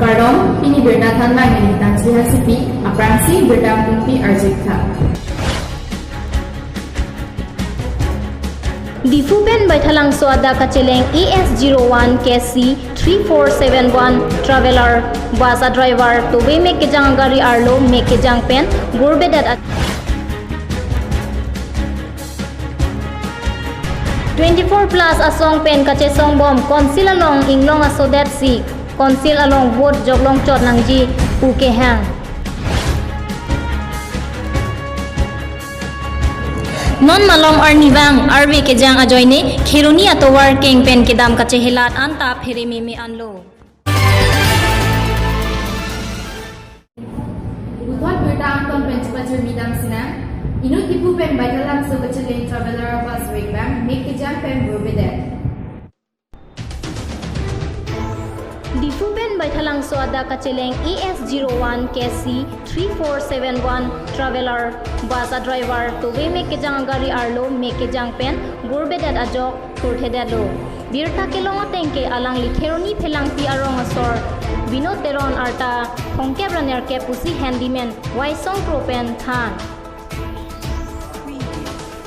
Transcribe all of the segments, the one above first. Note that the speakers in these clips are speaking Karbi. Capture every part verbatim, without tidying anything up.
Kardom, pini birta thanbang neli Tangsi Hansepi, aphrangsi birta angtungpi arjutha. Diphu pen Baithalangso adak kacheleng A S zero one K C three four seven one traveller bus a driver tove mek kejang agari arlo mek kejang pen vurbedet a- Twenty-four plus asong pen kachesong bom Council along inglong asodetsi Council along vote joklong chot nangji pu kehang. Non malom arnivang arve kejang ajoine Kheroni atovar keng pen kedam kachehelat anta pherememe anlo. Puthot birta angton pen chepajirmi dam sinang. Inut Diphu pen Baithalangso kacheleng traveller bus vek abang mek kejang pen vurbedet. Diphu pen Baithalangso adak kacheleng A S zero one K C three four seven one traveller bus a driver tove mek kejang agari arlo mek kejang pen vurbedet ajok thurthedetlo. Birta kelong ateng ke alangli Kheroni Phelangpi arong asor Binod Teron arta thomkep ra nerkep pusi handyman Waisong Kro pen than.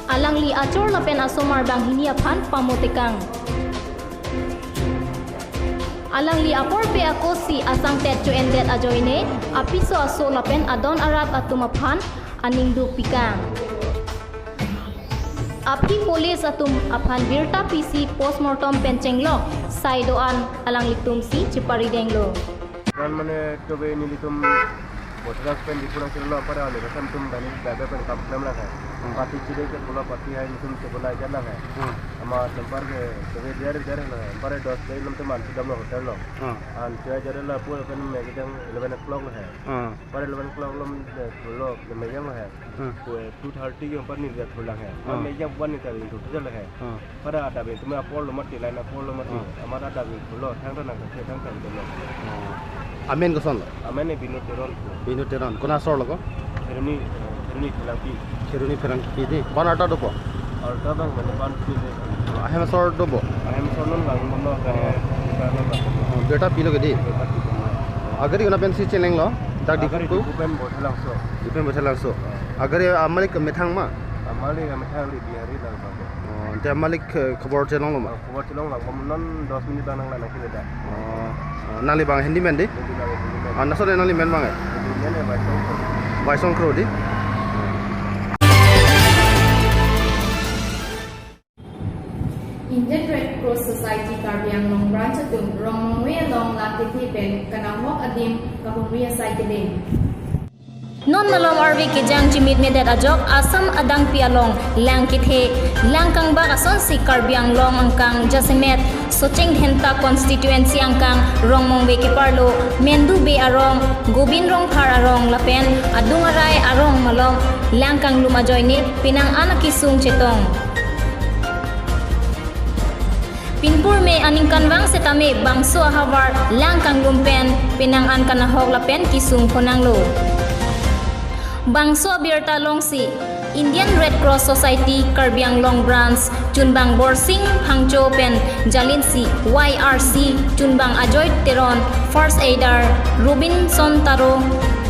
Alangli achor lapen asomar banghini aphan pamotekang. Alangli aporpe akosi asangtet cho-endet ajoine apiso aso lapen adon arat atum aphan aning dukpikang. Aphi police atum aphan birta pisi postmortem pen chenglok sai do-an alanglitumsi cheparidenglo. Kan mane tobe nelitum Baithalangso pen Diphu nangcherolo, anpar ale kasam tum bani bebe pen kam klemlang hai. Hmm. Party chide ke pulo party hai nelitum chebola jalang hai. Hmm. Ama tempar ke tobe der der lo hai. Anpar dos bajilom tum an chidamlo hotel lo. Hmm. An chua jare la pu pen mek kejang eleven o'clock lo hai. Hmm. Anpar eleven o'clock lom de pulo de mek kejang lo hai. Hmm. Pu two thirty ke anpar ni dia thulang hai. Hmm. Mek kejang anpar ni ta ring thu jalo hai. Hmm. Pada ada bin, tumi apor lo mati, lain apor lo mati. Hmm. Amar ada bin, lo, thang thang nang, thang thang lo. Hmm. Amen koson lo? Amen e Binod Teron. Binod Teron. Konat asor lo ko? Kheroni, Kheroni Phelangpi. Kheroni Phelangpi dei. Ban arta dopo? Arta bang, mane ban pi dei. Ahem asor dopo? Ahem asor non bang, non lo, kaya, hmm, kita non bang. Hmm, birta pilo ke dei? Birta pi dei. Agari konat pensi chelenglo? Dak Diphu? Agari Diphu pen Baithalangso. Diphu pen Baithalangso. Hmm. Agari amalik methang ma? Amalik methang le Bihari lang bang. Oh, ante amalik, eh, khobor chelonglo ma? Oh, khobor chelonglo, bom non dos minute bang nang nang kile da. Oh, oh, nangli bang handyman dei? Nangli bang handyman. Ah, laso dei nangli men bang eh? Handyman eh, Waisong Kro. Waisong Kro dei? Indian Red Cross Society Karbi Anglong Branch atum Rongmongve along lang kethe pen kanahok adim kahumri asai keling. Non malom arve kejang chimitmedet ajok Assam adangpi along lang kethe, lang kangbak asonsi Karbi Anglong angkang jasemet Socheng Dhenta constituency angkang Rongmongve keparlo Mendu Bey arong, Gobin Rongphar arong lapen adung arai arong malom lang kanglum ajoine penang an akesung chetong. Pinpur me aningkanvang setame bangso ahavar lang kanglum pen penang an kanahok lapen kesung phonanglo. Bangso abirta alongsi Indian Red Cross Society Karbi Anglong Branch chunbang Borsing Phangcho pen jalinsi Y R C chunbang Ajoy Teron, first aider Robinson Taro,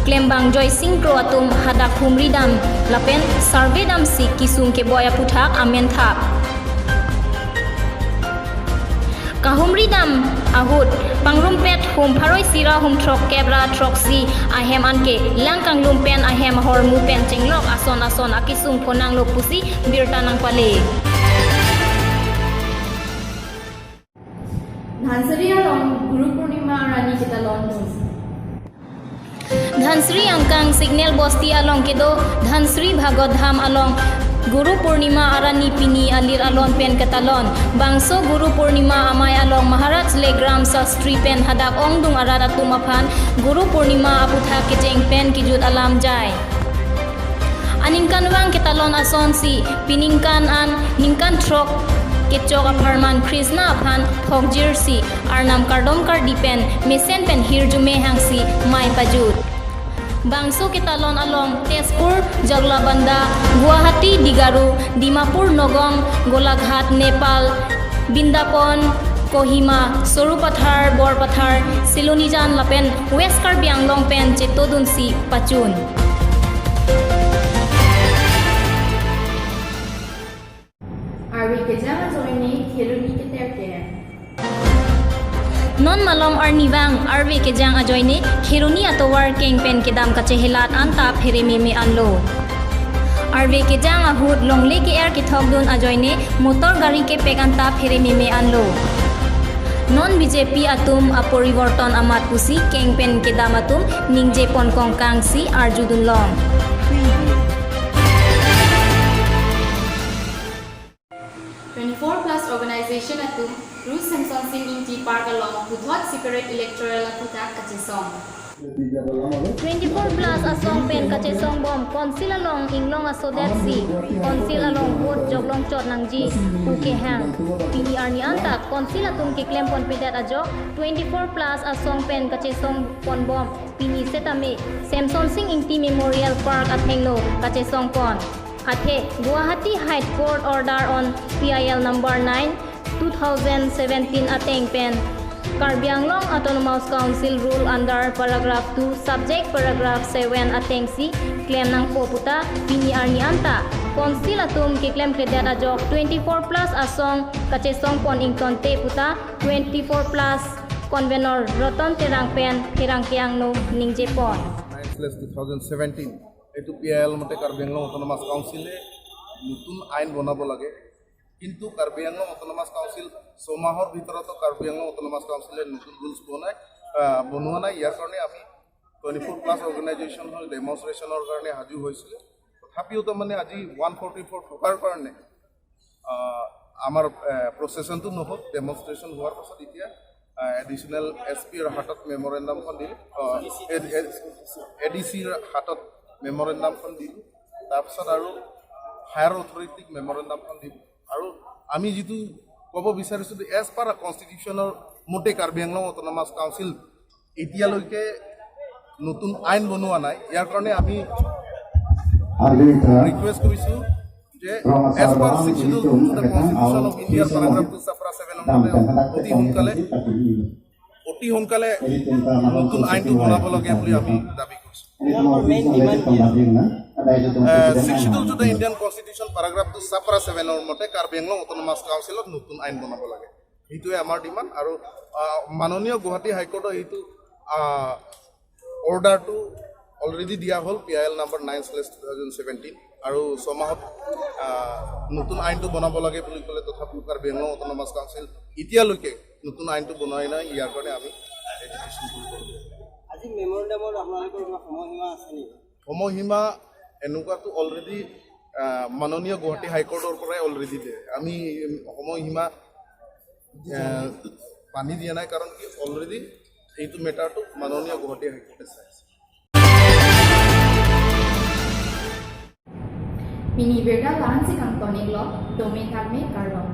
klembang Joysing Kro atum hadak humri dam lapen survey damsi kesung keboi aphuthak amen thap. Kahumri dam ahut pangrumpet hum pharo isi ra hum throkkep ra throksi ahem anke lang kanglum pen ahem ahormu pen chenglok ason ason akesung phonanglo pusi birta nangpale. Dhansiri along Guru Purnima arni ketalon dun. Dhansiri angkang Signal Bosti along kedo Dhansiri Bhagwat Dham along Guru Purnima arni pini alir alon pen ketalon. Bangso Guru Purnima amei along Maharaj Legram Sastri pen hadak ongdung arat atum aphan Guru Purnima aphuthak kecheng pen kejut alam jai. Aningkanvang ketalon asonsi piningkan an ningkan throk kechok apharman Krishna aphan phokjirsi arnam kardom kardi pen mesen pen hirjume hangsi mei pajut. Bangso ketalon along Tezpur, Jagalabanda, Guwahati, Digaru, Dimapur, Nagaon, Golaghat, Nepal, Bindapon, Kohima, Sarupathar, Borpathar, Silonijan lapen West Karbi Anglong pen chetodunsi pachun. Arve kejang ajoine kheroni keterker. Non malom arnivang arve kejang ajoine kheroni atovar keng pen kedam kachehelat anta pherememe anlo. Arve kejang ahut longle ke-er kethokdun ajoine motor gari kepek anta pherememe anlo. Non B J P atum aporiborton amat pusi keng pen kedam atum ningje pon kongkang si arjudun long. Twenty-four plus organization atum Ru Semson Sing Ingti Park along puthot separate electoral aphuthak kachesong. Twenty-four plus asong pen kachesong bom council along inglong asodet si council along vote joklong chot nangji pu kehang. Pini arni anta council atum keklem ponpedet ajok twenty-four plus asong pen kachesong pon bom pini setame Semson Sing Ingti Memorial Park athengno kachesong pon. Athe Guwahati High Court order on P I L number nine two thousand seventeen ateng pen Karbi Anglong Autonomous Council rule under paragraph two subject paragraph seven ateng si klem nangpo puta pini arni anta council atum keklemkledet ajok twenty-four plus asong kachesong pon ingtonte puta twenty-four plus convenor Roton Terang pen pherangke angno ningje pon. Nine slash two thousand seventeen, এইটো P I এল মতে কাৰ্বি আংলং অট'নমাছ কাউন্সিলে নতুন আইন বনাব লাগে। কিন্তু কাৰ্বি Anglong autonomous council ছমাহৰ ভিতৰতো কাৰ্বি আংলং অট'নমাছ কাউন্সিলে নতুন ৰুলছ বনাই, আহ, বনোৱা নাই। ইয়াৰ কাৰণে আমি টুৱেণ্টি ফ'ৰ প্লাছ অৰ্গেনাইজেশ্যন হৈ ডেমনষ্ট্ৰেশ্যনৰ কাৰণে সাজু হৈছিলোঁ। তথাপিও তাৰমানে আজি ওৱান ফৰ্টি ফ'ৰ থকাৰ কাৰণে, আহ, আমাৰ, আহ, প্ৰচেছনটো নহ'ল। ডেমনষ্ট্ৰেশ্যন হোৱাৰ পাছত এতিয়া, আহ, এডিশ্যনেল এছ পিৰ হাতত মেমৰেণ্ডামখন দিলোঁ, আহ, এ-, এ-, এ ডি চিৰ হাতত মেমৰেণ্ডামখন দিলোঁ। তাৰপিছত আৰু হায়াৰ অথৰিটিক মেমৰেণ্ডামখন দিলোঁ। আৰু আমি যিটো ক'ব বিচাৰিছোঁ যে এজ পাৰ কনষ্টিটিউশ্যনৰ মতে কাৰ্বি আংলং অট'নমাছ কাউন্সিল এতিয়ালৈকে নতুন আইন বনোৱা নাই। ইয়াৰ কাৰণে আমি ৰিকুৱেষ্ট কৰিছোঁ যে as per six schedule to the constitution of ইণ্ডিয়াৰ পেৰাগ্ৰাফ টু চাপ্ৰা ছেভেনৰ মতে অতি সোনকালে, অতি সোনকালে নতুন আইনটো বনাব লাগে বুলি আমি দাবী কৰিছোঁ। Uh, six schedule to the Indian constitution paragraph two চাপ্ৰা ছেভেনৰ মতে কাৰ্বি আংলং অট'নমাছ কাউন্সিলত নতুন আইন বনাব লাগে, সেইটোৱে আমাৰ ডিমাণ্ড। আৰু, আহ, মাননীয় গুৱাহাটী হাইকোৰ্টৰ এইটো, আহ, অৰ্ডাৰটো অলৰেডি দিয়া হ'ল, P I L number nine slash two thousand seventeen, আৰু ছমাহত, আহ, নতুন আইনটো বনাব লাগে বুলি ক'লে তথাপিও কাৰ্বি আংলং অট'নমাছ কাউন্সিল এতিয়ালৈকে নতুন আইনটো বনোৱাই নাই। ইয়াৰ কাৰণে আমি এজিটেশ্যন কৰিলোঁ। আজি মেমৰেণ্ডামৰ আপোনালোকৰ কিবা সময়সীমা আছে নেকি? সময়সীমা এনেকুৱাতো অলৰেডি, আহ, মাননীয় গুৱাহাটী হাইকোৰ্টৰ পৰাই অলৰেডি দিয়ে। আমি সময়সীমা, আহ, বান্ধি দিয়া নাই, কাৰণ কি অলৰেডি এইটো মেটাৰটো মাননীয় গুৱাহাটী হাইকোৰ্টে চাই আছে। Pini birta la-ansi kangton-iklo, dome tame kardom.